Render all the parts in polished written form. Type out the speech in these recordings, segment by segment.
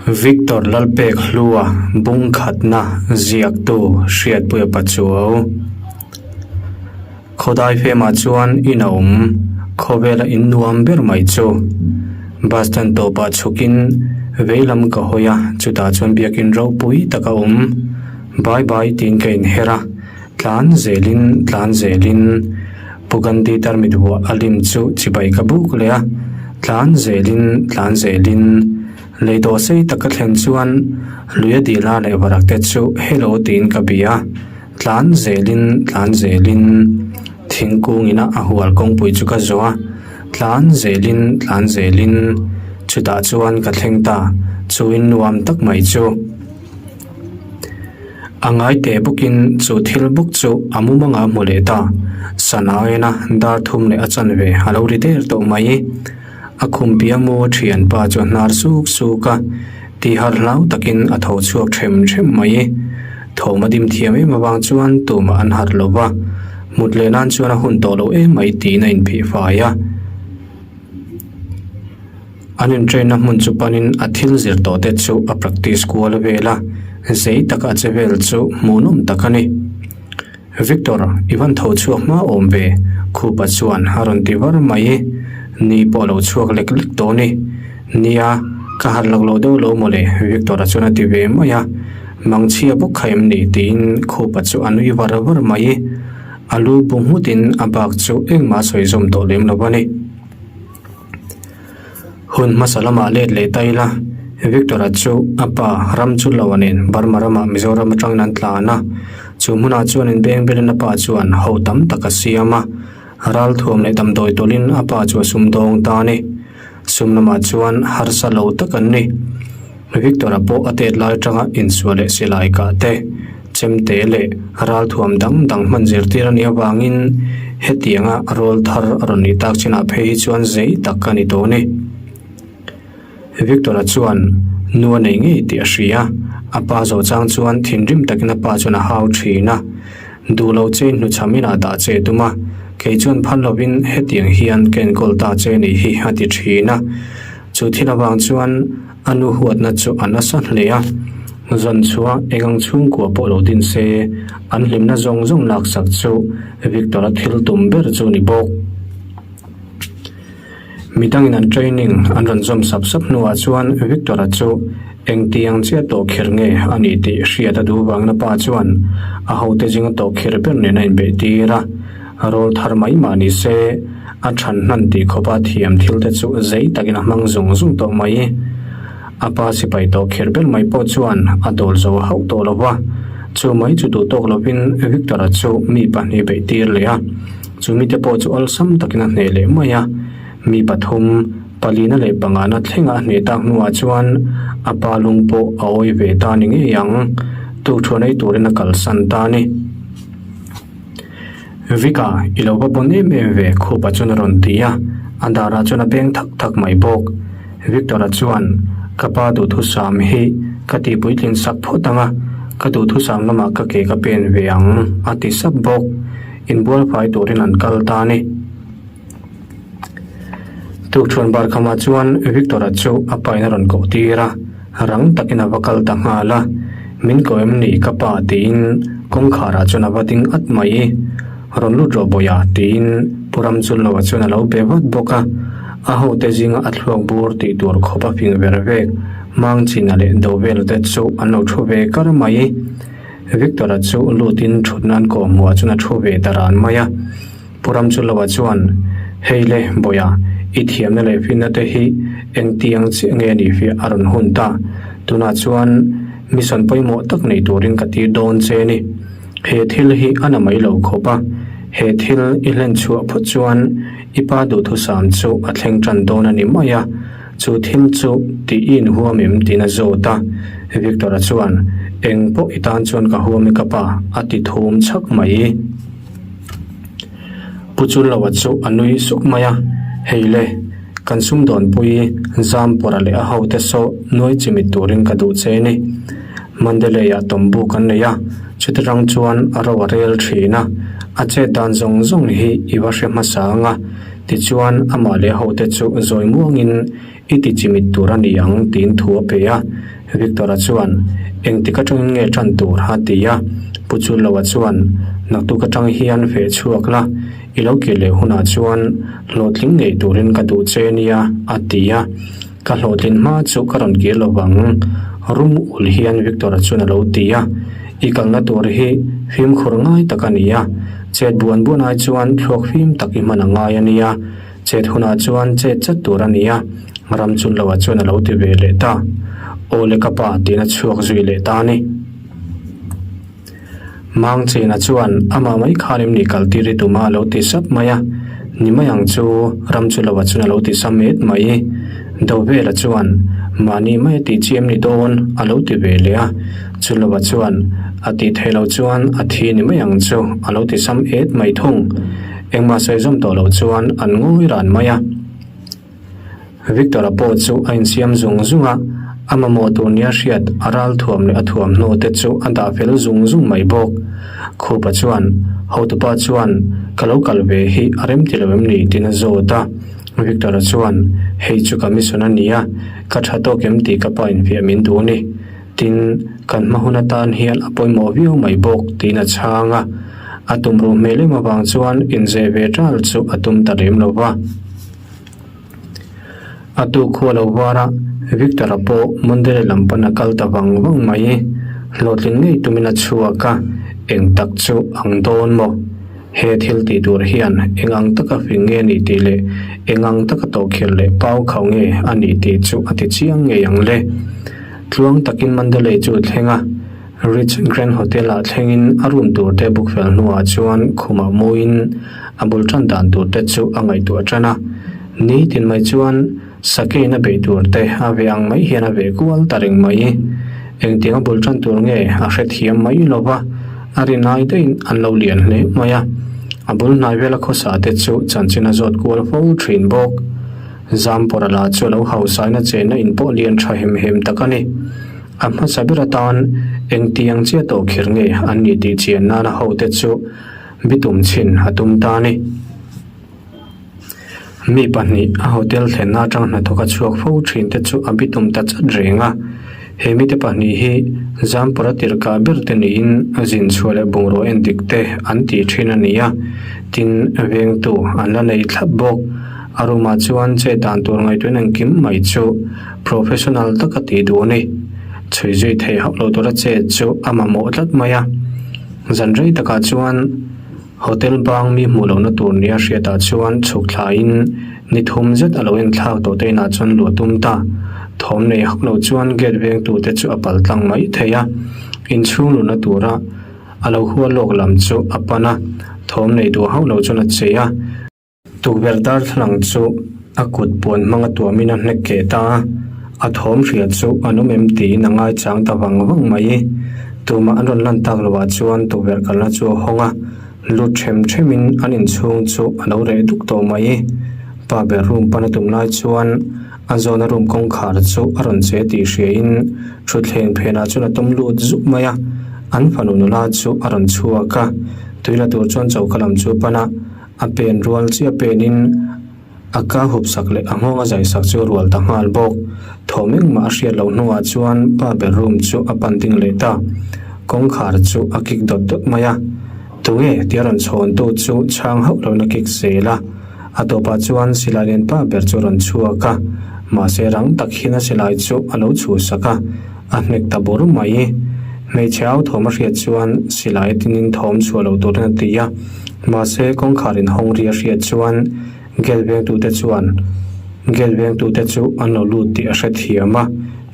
Victor Lalpek Hlua bung khatna ziaktu Hriatpuia Pachuau. Khawdai femah chuan in a awm, khawvela in nuam ber mai chu. Bus stand tawpah chhukin veilam ka hawi a, chutah chuan biakin ropui tak a awm. Bye bye tiin ka inher a, tlan zelin tlan zelin Pu Gandhi tarmit vuah a lim chu chibai ka buk leh a, tlan zelin tlan zelin lei dawh sei tak ka thlen chuan luia dila leh varak te chu hello tiin ka bia a, tlan zelin tlan zelin thingkung ina a hual kawngpui chu ka zawh a, tlan zelin tlan zelin chutah chuan ka thleng ta, chu in nuam tak mai chu. A ngai teh bawkin chu thil bawk chu a mumanga hmu leh ta. Sana ena dar thum leh a chanve a lo ri der tawh mai. A khum piah mu a thianpa chu a hnar suk suk a, tihar hlau takin a tho chhuak them them mai. Thawm a dim thiam em avang chuan tumah an harh lo va, mut leh nan chuan a hun tawh lo em mai tiin a inphih fai a. An intrain-na hmun chu panin a thil zir tawh te chu a practice kual vel a, zei taka a che vel chu hmuhnawm tak a ni. Victor, i van tho chhuak hma awm ve, Khupa chuan a rawn ti var mai. Ni pawh lo chhuak lek lek tawh ni. Nia, ka harh lak lo deuh lo mawle, Victor-a chuan a ti ve mai a. Mangchhia bawk kha em ni? tiin Khupa chu a nui var var mai. A lu bu nghutin a bak chu engmah a sawi zawm tawh lem lo a ni. Hun hmasa lamah let leh ta ila, Victor-a chu a pa ram chu lo anin Burma ramah Mizoram atangin an tlan a. Chu hmunah chuan inbeng belin a pa chuan ho tam tak a siam a. Ralthuam leh damdawi tawlhin a pa chu a sumdawng ta a ni. Sum lamah chuan harsa lo tak an ni. Victor-a pawh a tet lai atanga insual leh silai kah te, chemte leh ralthuam dang dang hman zirtir a nih avangin hetianga rawl thar a rawn nih tak chinah phei hi chuan zei tak a ni tawh a ni. Victor-a chuan nu a nei ngei tih a hria. A pa zawh chang chuan thinrim takin a pa chuan a hau thin a. Duh lo che hnuchham inah dah che tum a, kei chuan phal lovin hetiang hian ka enkawl ta che nih hi a ti thin a. Chu thil avang chuan a nu huatna chu a nasa hle a, zan chhuah eng ang chhungkua pawh lo din se, an hlimna zawng zawng laksak chu Victor-a thil tum ber chu ni bawk. Midangin an training an rawn zawm sap sap hnuah chuan Victor-a chu engtiang chiah tawh kher nge a nih tih hriat a duh vangin a pa chuan a hote zinga tawh kher ber nen a inbeih tir a, rawl thar mai mah ni se a than hnan tih khawpa thiam thil te chu zei takin a hmang zung zung tawh mai. A pa sipai tawh kher ber mai pawh chuan a dawl zo hauh tawh lo va, chu mai chu duh tawk lovin Victor-a chu mi pahnih beih tir leh a. Chu mite pawh chu awlsam takin a hneh leh mai a, mi pathum, palina leh pangana thlenga a hneh tak hnuah chuan a pa lung pawh a awi ve ta ni ngei ang, tukṭhuan ei turin a kalsan ta a ni. Vika, i lo va pawn em em ve, Khupa chuan a rawn ti a, a darah chuan a beng thak thak mai bawk. Victor-a chuan, Ka pa duhthusam hi ka tihpuitlin sak phawt ang a, ka duhthusam lamah ka ke ka pen ve ang, a ti sap bawk. Inbual fai turin an kal ta a ni. Tukṭhuan bar khamah chuan Victor-a chu a pain a rawn koh tir a, rang takin a va kal ta nghal a. Min ko em ni ka pa tiin kawngkharah chuan a va ding at mai. Rawn lut rawh bawiha tiin Pu Ramchulloa chuan a lo be vat bawk a. A hote zinga a thluak bur tih tur khawp a fing ver vek Mangchina leh Dovela te chu an lo thu ve kar mai. Victor-a chu lutin thut nan kawh hmuah chuan a thu ve ta ran mai a. Pu Ramchulova chuan, Hei le, Bawia, i thiamna leh finna te hi engtiang chiah nge ni fiah a rawn hun ta. Tunah chuan mission pawimawh tak nei turin ka tir dawn che ni. He thil hi a na mai lo khawp a, he thil i hlen chhuah phawt chuan i pa duhthusam chu a thleng tan dawn a ni mai a. Chu thil chu tih i inhuam em tiin a zawt a, Victor-a chuan, Eng pawh i tan chuan ka huam i ka pa, a ti thum chhak mai. Pu Chulloa chu a nui suk mai a, Hei le, kan sumdawnpui Zampawra leh a hote saw nuai chimit turin ka duh che ni. Mandalay-ah tawmbu kan nei a, chuti rang chuan a ro a rel thin a, a chet dan zawng zawng hi i va hre hmasa ang a, Tichuan, amah leh hote chu zawi muangin i ti chimit tur a ni ang tiin thu a pe a. Victor-a chuan, Engtik atangin nge tan tur? a ti a. Pu Chulloa chuan, Naktuk atang hian feh chhuak la, i lo kir leh hunah chuan hlawhtling ngei turin ka duh che nia, a ti a. Ka hlawhtlin hma chu ka rawn kir lo vang, rum ul hian Victor-a chuan a lo ti a. I kalna tur hi fimkhur ngai tak a ni a, chet buan buan ai chuan thluak fim tak i hman a ngai a nia. Chet hunah chuan chet chat tur a ni a, ram chun loah chuan a lo ti ve leh ta. Aw le ka pa tiin a chhuak zui leh ta a ni. Mang Chena chuan amah mai khan em ni kal tir i tum a a lo ti sap mai a, ni mai ang chu ram chu loah chuan a lo ti sa met mai. Dovela chuan mahni mai a tih chi em ni dawn a lo ti ve leh a, chu loah chuan a tih theih loh chuan a thi ni mai ang chu a lo ti sam et mai thung. Engmah sawi zawm tawh loh chuan an ngawi ran mai a. Victor-a pawh chu a insiam zung zung a, a mamawh tur nia hriat a ral thuam leh a thuamhnaw te chu a dah fel zung zung mai bawk. Khupa chuan, Hotupa chuan ka lo kal ve hi a rem ti lo em ni? tiin a zawt a. Victor-a chuan, Hei chu ka mission a nia, ka tha tawk em tih ka pa infiah min duh a ni. Tin, kan hma hun atan hian a pawimawh viau mai bawk, tiin a chhang a. A tumruh hmel em avang chuan inzeh ve ṭal chu a tum ta lem lo va. A tuk khua lo var a, Victor-a pawh Mondele lam pawn a kal ta vang vang mai. Hlawhtling ngei tumin a chhuak a, eng tak chu ang dawn maw? He thil tih tur hian eng ang taka fing nge a nih tih leh eng ang taka tawhkhirh leh pau khauh nge a nih tih chu a ti chiang ngei ang le. Tluang takin Mandalay chu a thleng a, Rich Grand Hotel-ah thlengin a room tur te book fel hnuah chuan khumah muin a bul tan dan tur te chu a ngaihtuah tan a. Nitin mai chuan sakein a beih tur te a ve ang mai hian a veh kual ta reng mai. Engtiang a bul tan tur nge a hrethiam mai lo va, a rin ai daihin an lo lian hle mai a. A bul hnai vela khawsa te chu chanchin a zawt kual fo thin bawk. Zampawrha lah chu a lo hausaina chenna in pawh lian tha hem hem tak a ni. A hmasa ber atan engtiang chiah tawh khir nge an nih tih chian nana hote chu bitum chhin a tum ta a ni. Mi pahnih a hotel thlenna atang hnathawk a chhuak fo thin te chu a bitum ta chat reng a. He mite pahnih hi Zampawrha tirhkah ber te niin zin chhuah leh bungraw endik te an tih thin a ni a, tin vengtu an la nei thlap bawk. A room ah chuan chet dan tur ngaihtuahin engkim mai chu professional taka tih duh a ni. Chhui zui thei hauh lo tura chet chu a mamawh tlat mai a. Zan rei takah chuan hotel bang mi hmuh lohna tur nia hriatah chuan chhuk thlaiin ni thum zet a lo enthlak tawh te inah chuan luah tum ta. Thawm nei hauh lo chuan gate vengtute chu a pal tlang mai thei a. Inchhung luhna tura a lo hua lawk lam chu a pan a, thawm nei duh hauh lo chuan a che a. Tukverh darthlalang chu a kut puan hmanga tuamin a hnek keh ta a, a thawm hria chu an awm em tiin a ngaichang ta vang vang mai. Tumah an rawn lan tak loah chuan tukverh kalna chu a hawng a, lut ṭhem ṭhemin an inchhung chu a lo reh duk tawh mai. Pa ber room pan a tum lai chuan a zawna room kawngkhar chu a rawn che tih hriain thutthleng phenah chuan a tawm lut zuk mai a, an fanu nula chu a rawn chhuak a, tuila tur chuan choka lam chu a pan a. A pen rual chiah penin a ka hup sak leh a nghawng a zai sak chu a rual ta nghal bawk. Thawm engmah a hriat loh hnuah chuan pa ber room chu a pan ding leh ta. Kawngkhar chu a kik dawt dawt mai a. Tunge tia rawn chhawntu chu chhang hauh loin a kik zel a. A tawpah chuan silai lian pa ber chu a rawn chhuak a. Mahse rang tak hian a silai chu a lo chhuhsak a. A hnek ta bur mai. Hmeichhe au thawm a hriat chuan silai tinin thawm chhuah lo turin a ti a. Mahse kawngkhar in hawng ri a hriat chuan gate vengtute chuan gate vengtute chu an lo lut tih a hrethiam a.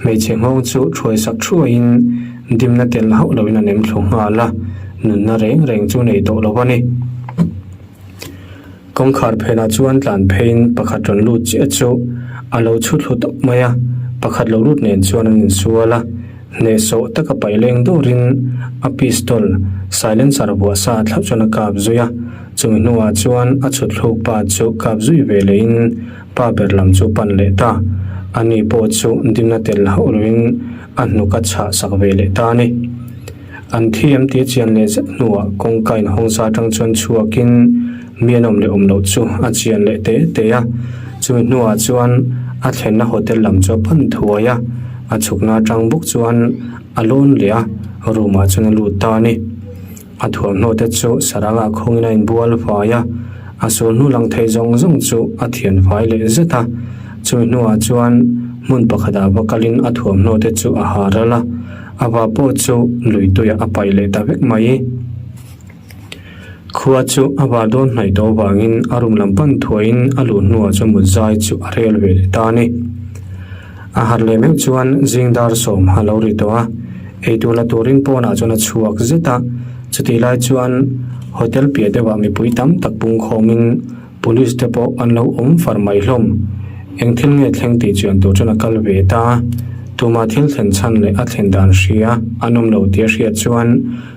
Hmeichhe nghawng chu thuai sak thuaiin dimna tel hauh loin a nem thlu nghal a, nunna reng reng chu nei tawh lo a ni. Kawngkhar phenah chuan tlan pheiin pakhat rawn lut chiah chu a lo chhu thlu tawp mai a, pakhat lo lut nen chuan an insual a, hnehsawh taka paih leng dawrin a pistol silencer vuah sa thlauh chuan a kap zui a, chumi hnuah chuan a chhut thluk pa chu kap zui ve lehin pa ber lam chu pan leh ta, ani pawh chu dimna tel hauh loin a hnuk a chhah sak ve leh ta a ni. An thi em tih a chian leh zet hnuah kawngka inhawng sa atang chuan chhuakin mi an awm leh awm loh chu a chian leh te te a. Chumi hnuah chuan a thlenna hotel lam chu a pan thuai a. A chhukna atang bawk chuan a lawn leh a, room ah chuan a lut ta a ni. A thuamhnaw te chu sarangah khawngin a inbual fai a, a sul hnu lang thei zawng zawng chu a thian fai leh zet a. Chumi hnuah chuan hmun pakhatah va kalin a thuamhnaw te chu a ha ral a, a va pawh chu lui tuiah a paih leh ta vek mai. Khua chu a var dawn hnaih tawh avangin a room lam pan thuaiin a luh hnuah chuan mut zai chu a rel ve leh ta a ni. A harh leh meuh chuan zing dar sawm a lo ri tawh a, eitur la turin pawnah chuan a chhuak zet a, chutih lai chuan hotel piah deuhah mipui tam tak pungkhawmin Police te pawh an lo awm far mai hlawm. Eng thil nge thleng tih chian tur chuan a kal ve ta a, tumah thil thlen chhan leh a thlen dan hria an awm lo tih a hriat chuan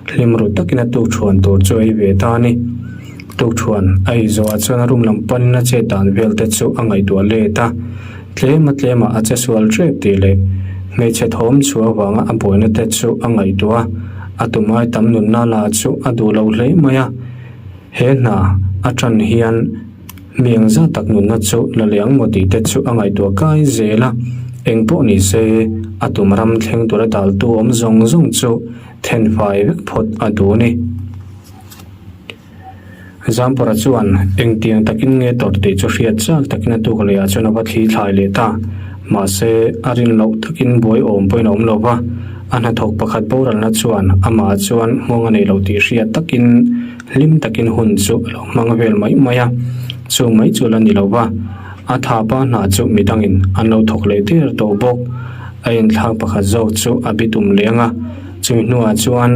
hlim ru takin a tukthuan tur chu a ei ve ta a ni. Tukthuan a ei zawhah chuan a room lam panin a chet dan vel te chu a ngaihtuah let a, tlema tlemah a che sual tep tih leh hmeichhe thawm chhuah avanga a buaina te chu a ngaihtuah a, a tumai tam nunna lah chu a duh lo hle mai a. He hna a tan hian mi eng zat tak nunna chu la leh ang maw tih te chu a ngaihtuah kai zel a, eng pawh ni se a tum ram thleng tura daltu awm zawng zawng chu then fai vek phawt a duh a ni. Zampawra chuan engtiang takin nge tawrh tih chu hriat chak takin a tuk leh ah chuan a va thli thlai leh ta. Mahse, a rin loh takin buai awm pawhin a awm lo va, a hnathawk pakhat boralna chuan amah chuan nghawng a nei lo tih hriat takin Hlim takin hun chu a lo hmang vel mai mai a, chu mai chu la ni lo va, a thapa hna chu midangin an lo thawk leh der tawh bawk. A inthlak pakhat zawk chu a bi tum leng a, chumi hnuah chuan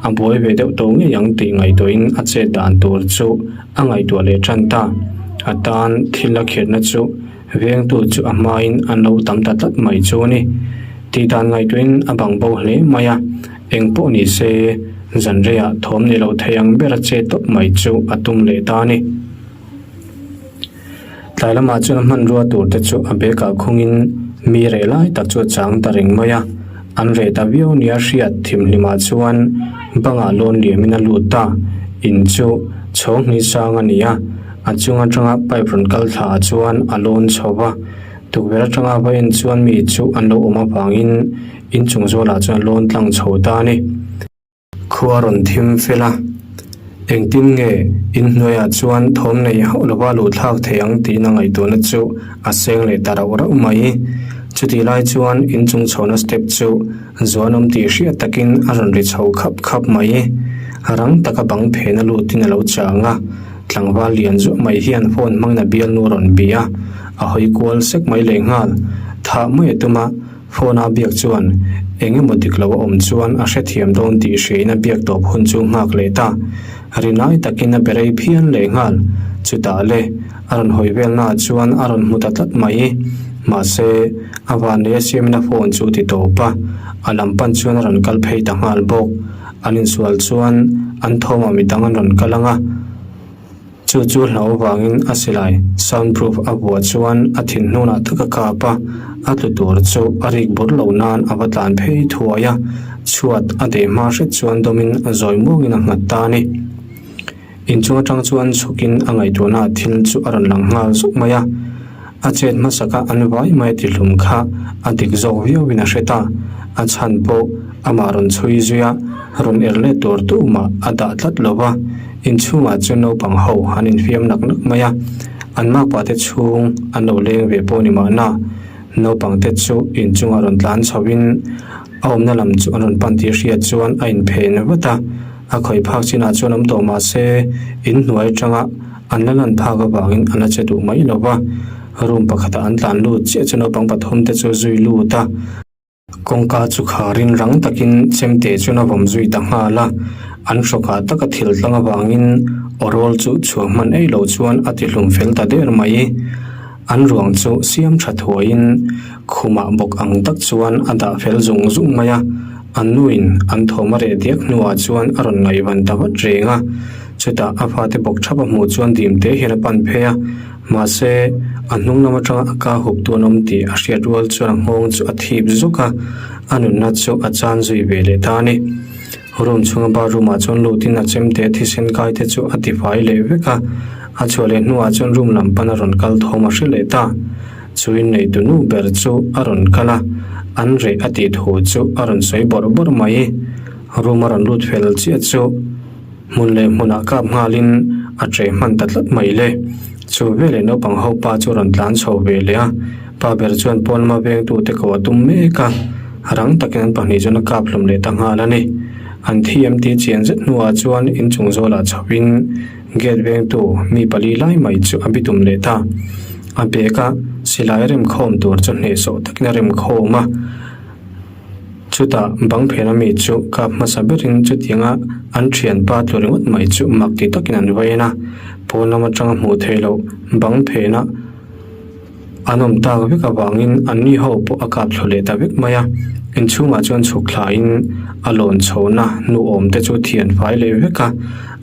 a buai ve deuh tawh ngei ang tih ngaihtuahin a chet dan tur chu a ngaihtuah leh tan ta. A tan thil a khirhna chu vengtu chu a hmain an lo tam ta tlat mai chu a ni. Tih dan ngaihtuahin a bang bo hle mai a. Eng pawh ni se, zan reiah thawm ni lo thei ang bera che tawp mai chu a tum leh ta a ni. Tlai lamah chuan a hmanrua tur te chu a bag ah khungin mi reh lai tak chu a chang ta reng mai a, an reh ta viau nia hriat thimhlimah chuan bangah lawn liamin a lut ta. In chu chhawng hnih sang a ni a, a chung atanga pipe rawn kal thla ah chuan a lawn chho va, tukverh atanga va en chuan mi chu an lo awm avangin Inchung zawlah chuan lawn tlang chho ta a ni. Khua rawn thim fel a, engtin nge inhnuaiah chuan thawm nei hauh lova luh thlak thei ang tiin a ngaihtuahna chu a seng leh ta rauh rauh mai. Chutih lai chuan inchung chhohna step chu zuan awm tih hriat takin a rawn ri chho khap khap mai. Rang taka bang phena lutin a lo chang a, tlangval lian zuah mai hian phone hmangin a bialnu rawn bih a, a hawi kual sek mai lehnghal. Thah mai a tum a. Phone a biak chuan eng emaw dik lo a awm chuan a hrethiam dawn tih hriain a biak tawp hun chu nghak leh ta. Rinai takin a be rei phian leh nghal. Chutah le, a rawn hawi velnaah chuan a rawn hmu ta tlat mai. Mahse, a vanlei a siamin a phone chu ti tawp a, a lam pan chuan a rawn kal phei ta nghal bawk. An insual chuan an thawmah midang an rawn kal ang a. Chu chu hlau vangin a silai sound proof a vuah chuan a thin hnunah tak a kap a, a tlu tur chu a rik bur lo nan a va tlan phei thuai a, chhuat a deh hma hret chuan dawmin a zawi muangin a nghat ta a ni. Inchung atang chuan chhukin a ngaihtuahnaah thil chu a rawn lang nghal zuk mai a, a chet hmasaka an vai mai a tihlum kha a dik zawk viauin a hre ta, a chhan pawh amah rawn chhui zui a, rawn er let tur tumah a dah tlat lo va. Inchhungah chuan naupang ho an infiam nak nak mai a, an makpa te chhung an lo leng ve pawh ni mahna, naupang te chu inchungah rawn tlan chho in a awmna lam chu an rawn pan tih hriat chuan a inphen vat a, a khawih phak chinah chuan awm tawh mahse inhnuai atanga an la lan phak avangin an la che duh mai lo va, room pakhatah an tlan lut chiah chu naupang pathum te chu zui lut a. Kawngka chu kharin rang takin chemte chuan a vawm zui ta nghal a, an hrawkah taka thil tlang avangin awrawl chu chhuah hman ei lo chuan a ti hlum fel ta der mai. An ruang chu siam tha thuaiin khumah bawk ang tak chuan a dah fel zung zung mai a, an nuin an thawm a reh diak hnuah chuan a rawn ngaihvan ta vat reng a, chutah a fate bawk thap a hmuh chuan dimte hian a pan phei a. Mahse, a hnung lam atanga a ka hup tu an awm tih a hriat rual chuan a nghawng chu a thip zuk a, a nunna chu a chan zui ve leh ta a ni. Room chhunga bathroom ah chuan lutin a chemte thisen kai te chu a tifai leh vek a, a chhuah leh hnuah chuan room lam pan a rawn kal thawm a hre leh ta. Chu inneitu nu ber chu a rawn kal a, An reh a tih thu chu a rawn sawi bawrh bawrh mai. Room a rawn lut fel chiah chu hmun leh hmunah kap nghalin a ṭeh hman ta tlat mai le. Chu veleh naupang ho pa chu a rawn tlan chho ve leh a, pa ber chuan pawn lama vengtute ko a tum mek a, rang takin an pahnih chuan a kap hlum leh ta nghal a ni. An thi em tih chian zet hnuah chuan inchung zawlah chhoin gate vengtu mi pali lai mai chu a bitum leh ta. A bag a silai remkhawm tur chu hnehsawh takin a remkhawm a. Chutah bang phena mi chu kap hmasa berin chutianga an thianpa tlu ringawt mai chu mak ti takin an vain a, pawn lam atanga hmuh theih loh bang phena an awm tak vek avangin anni ho pawh a kap thlu leh ta vek mai a. Inchhungah chuan chhuk thlaiin a lawn chhohna hnuawm te chu thian fai leh vek a,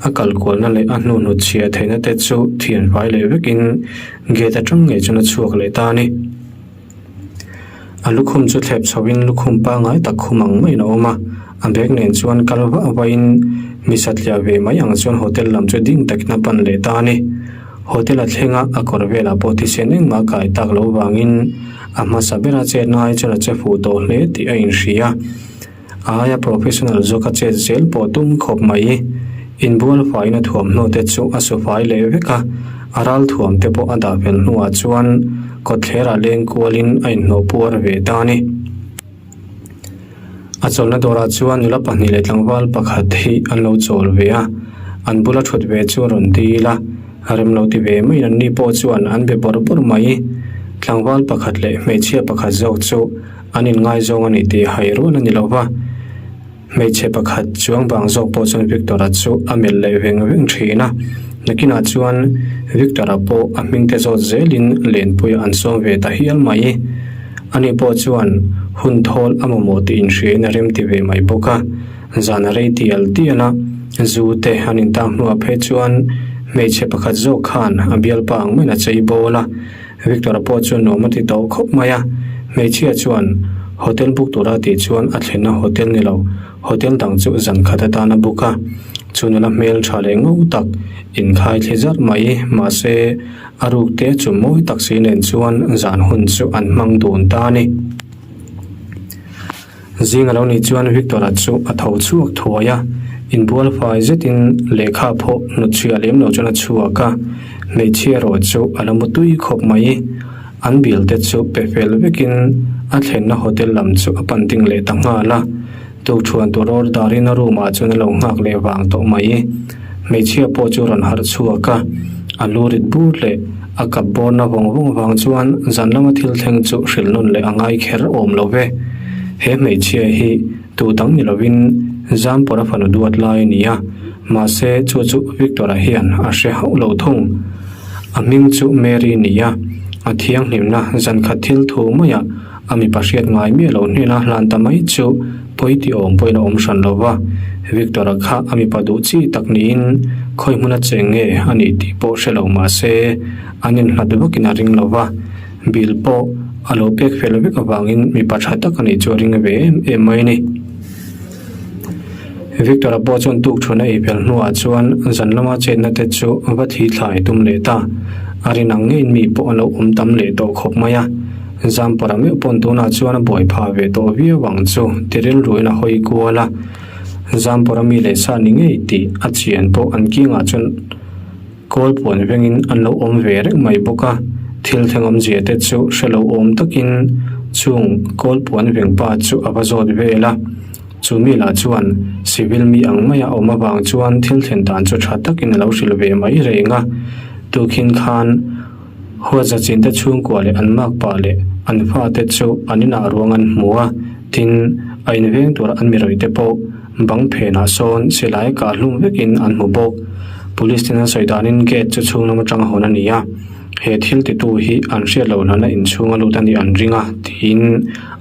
a kal kualna leh a hnuhnut chhia theihna te chu thian fai leh vekin gate atang ngei chuan a chhuak leh ta a ni. A lukhum chu thlep chhoin lukhum pangngai tak khum ang maiin a awm a, a bag nen chuan kal vah vahin mi satliah ve mai ang chuan hotel lam chu ding takin a pan leh ta a ni. Hotel a thleng a, a kawr velah pawh thisen engmah a kai tak loh vangin a hmasa bera chet ngai chuan a che fuh tawh hle tih a inhria. A aia professional zawk a chet zel pawh tum khawp mai. Inbual faina thuamhnaw te chu a su fai leh vek a, a ral thuam te pawh a dah fel hnuah chuan kawtthlerah leng kualin a inhnawh puar ve ta a ni. A chawlhna dawrah chuan nula pahnih leh tlangval pakhat hi an lo chawl ve a, an bula thut ve chu a rawn dil a, rem lo ti ve maiin anni pawh chuan an be bawrh bawrh mai. Tlangval pakhat leh hmeichhia pakhat zawk chu An inngaizawng a ni tih hai rual a ni lo va, hmeichhe pakhat chuang vang zawk pawh chuan Victor-a chu a melh leh veng veng thin a. Nakinah chuan Victor-a pawh a hmingte zawt zelin lenpuiah an sawm ve ta hial mai. Ani pawh chuan hun thawl a mamawh tih inhriain a remti ve mai bawk a. Zan a rei tial tial a, zu te an intak hnuah phei chuan hmeichhe pakhat zawk khan a bialpa ang maiin a chei bawl a. Victor-a pawh chuan nuam a ti tawh khawp mai a, hmeichhia chuan hotel book tura tih chuan a thlenna hotel ni lo, hotel dang chu zan khat atan a book a, chu nula hmel tha leh ngo tak inkhai thli zar mai, mahse a ruk te chu mawi tak si nen chuan zan hun chu an hmang dun ta a ni. Zing a lo nih chuan Victor-a chu a tho chhuak thuai a, inbual fai zetin lehkha phawh hnutchhiah lem lo chuan a chhuak a, hmeichhia erawh chu a la mu tui khawp mai. An bill te chu pe fel vekin a thlenna hotel lam chu a pan ding leh ta nghal a, tukṭhuan tur order in a room ah chuan a lo nghak leh vang tawh mai. Hmeichhia pawh chu rawn harh chhuak a, a lu rit bur leh a kap bawrna vawng vawng vang chuan zan lama thil thleng chu hrilh nawn leh a ngai kher awm lo ve. He hmeichhia hi tu dang ni lovin Zampawra fanu duat lai a ni a, mahse chu chu Victor-a hian a hre hauh lo thung. A hming chu Mary ni a, a thianghlimna zan khat thil thu maiah A mipa hriat ngai miah loh hnena hlan ta mai chu pawi ti awm pawhin a awm hran lo va, Victor-a kha a mipa duh chi tak niin khawi hmuna cheng nge a nih tih pawh hre lo mah se an inhlat vakin a ring lo va, bill pawh a lo pek fel vek avangin mipa tha tak a nih chu a ring ve em em mai a ni. Victor-a pawh chuan tuk thun a ei fel hnuah chuan zan lama chetna te chu va thli thlai tum leh ta. A rin ang ngeiin mi pawh a lo awm tam leh tawh khawp mai a. Zampara meuh pawn tunah chuan a buai phah ve tawh viau ang chu ti rilruin a hawi kual a. Zampara mi leh sa ni ngei tih a chian pawh an kiangah chuan kawl puan vengin an lo awm ve reng mai bawk a. Thil thleng awmzia te chu hre lo awm takin chung kawl puan veng pa chu a va zawt vel a. Chu mi lah chuan civil mi ang maia awm avang chuan thil thlen dan chu tha takin a lo hrilh ve mai reng a. Tukhin khan Huatza chinte chhungkua leh an makpa leh an fate chu an inah ruang an hmu a, tin, a inveng tura an mirawih te pawh bang phenah sawn silai kah hlum vekin an hmu bawk. Police ten an sawi danin gate chu chhung lam atanga hawn a ni a, he thil titu hi an hriat loh hlana inchhung a lut a nih an ring a, tiin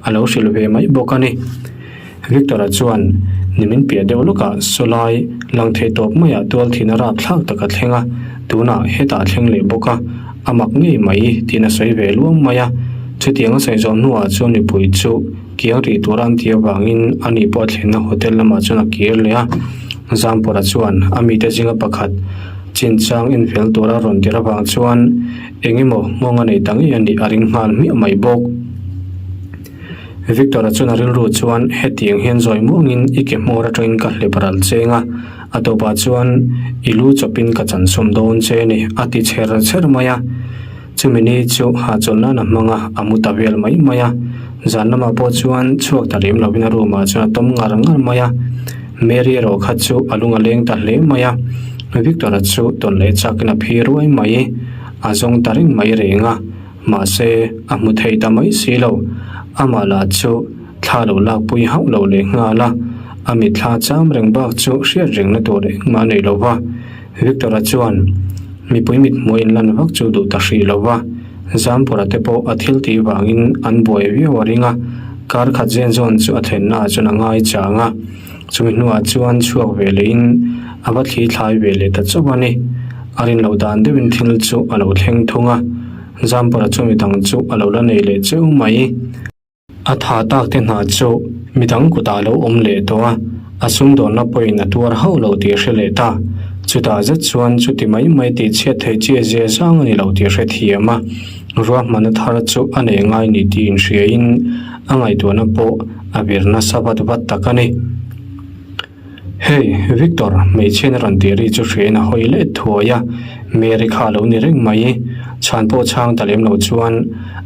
a lo hrilh ve mai bawk a ni. Victor-a chuan nimin piah deuh lawkah sawlai lang thei tawp maiah tual thihna rapthlak tak a thleng a, tunah hetah a thleng leh bawk a, a mak ngei mai tiin a sawi ve luam mai a. Chutiang a sawi zawh hnuah chuan mipui chu kiang rih tura an tih avangin ani pawh a thlenna hotel lamah chuan a kir leh a. Zampawra chuan a mite zinga pakhat chinchang enfel tura rawn tir avang chuan eng emaw nghawng a nei ta ngei a nih a ring nghal hmiah mai bawk. Victor-a chuan a rilru chuan hetiang hian zawi muangin i ke hmawr atangin ka hlep ral cheng a, a tawpah chuan i lu chawpin ka chansawm dawn che a ni, a ti chher chher mai a. Chumi ni chu hahchawlh nan a hmang a, a mu ta vel mai mai a. Zan lamah pawh chuan chhuak ta lem lovin a room ah chuan a tawm ngar ngar mai a. Mary erawh kha chu a lung a leng ta hle mai a. Victor-a chu tawn leh chakin a phi ruai mai. A zawng ta reng mai reng a. Mahse, a hmu thei ta mai si lo. Amah lah chu thla lo lakpui hauh lo leh nghal a, a mitthla cham reng bak chu hriat rengna tur engmah a nei lo va. Victor-a chuan mipui mithmuh inlan vak chu duh ta hrih lo va, Zampura te pawh a thil tih vangin an buai viau a ring a, kar khat zen zawn chu a thlenna ah chuan a ngai chang a, chumi hnuah chuan chhuak ve lehin a va thli thlai ve leh ta chauh a ni. A rin loh dan deuhin thil chu a lo thleng thung a, Zampura chu midang chu a lo la nei leh cheu mai. A tha tak te hna chu midang kutah lo awm leh tawh a, a sumdawnna pawhin a tuar hauh lo tih a hre leh ta. Chutah zet chuan chuti mai mai tih chhiat theih chi a zia zang a ni lo tih a hre thiam a, ruahmanna thar chu a nei ngai ni tih inhriain a ngaihtuahna pawh a vir nasa vat vat tak a ni. Hey, Victor, hmeichhian a rawn tih ri chu hriain a hawi let thuai a, Mary kha a lo ni reng mai. Chhan pawh chhang ta lem lo chuan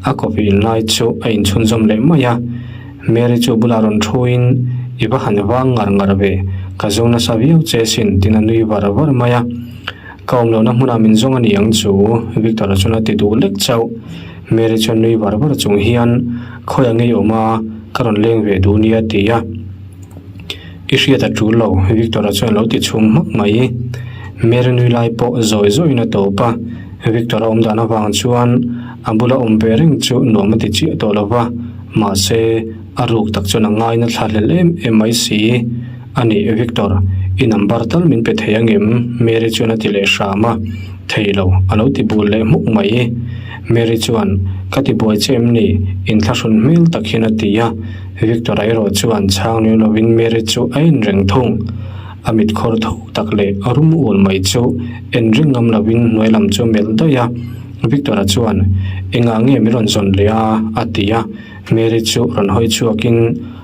a coffee in lai chu a inchhunzawm leh mai a. Mary chu bulah rawn thuin, I va han vang ngar ngar ve, ka zawng nasa viau che sin, tin a nui var var mai a. Ka awm lohna hmunah min zawng a ni ang chu, Victor-a chuan a ti duh lek chauh. Mary chuan nui var var chung hian, Khawi a ngei awm a, ka rawn leng ve duh nia, a ti a. I hriat a tul lo, Victor-a chuan lo ti chhum hmak mai. Mary nui lai pawh zawi zawiin a tawp a, Victor-a awm dan avang chuan a bula awm ve reng chu nuam a ti chiah tawh lo va, mahse a ruk tak chuan a ngaina thla hlel em em mai si. A nih Victor, i number tal min pe thei angem? Mary chuan a ti leh hram a, Thei lo, a lo ti bul leh hmuk mai. Mary chuan, Ka ti buai che em ni? Inthlahrun hmel tak hian a ti a. Victor-a erawh chuan chhang lem lovin Mary chu a en reng thung. A mit khawr tho tak leh a rum ul mai chu en ring ngam lovin hnuai lam chu a melh daih a. Victor-a chuan, Engah nge min rawn zawn leh a? a ti a. Mary chu rawn hawi chhuakin,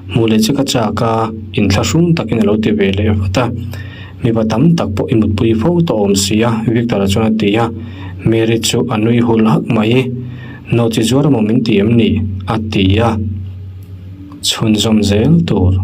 Hmuh leh che ka chak a, inthlahrung takin a lo ti ve leh vat a. Mipa tam tak pawh i mutpui fo tawh awm si a, Victor-a chuan a ti a. Mary chu a nui hul hak mai. Nawhchi zuar emaw min ti em ni? a ti a. Chhunzawm zel tur.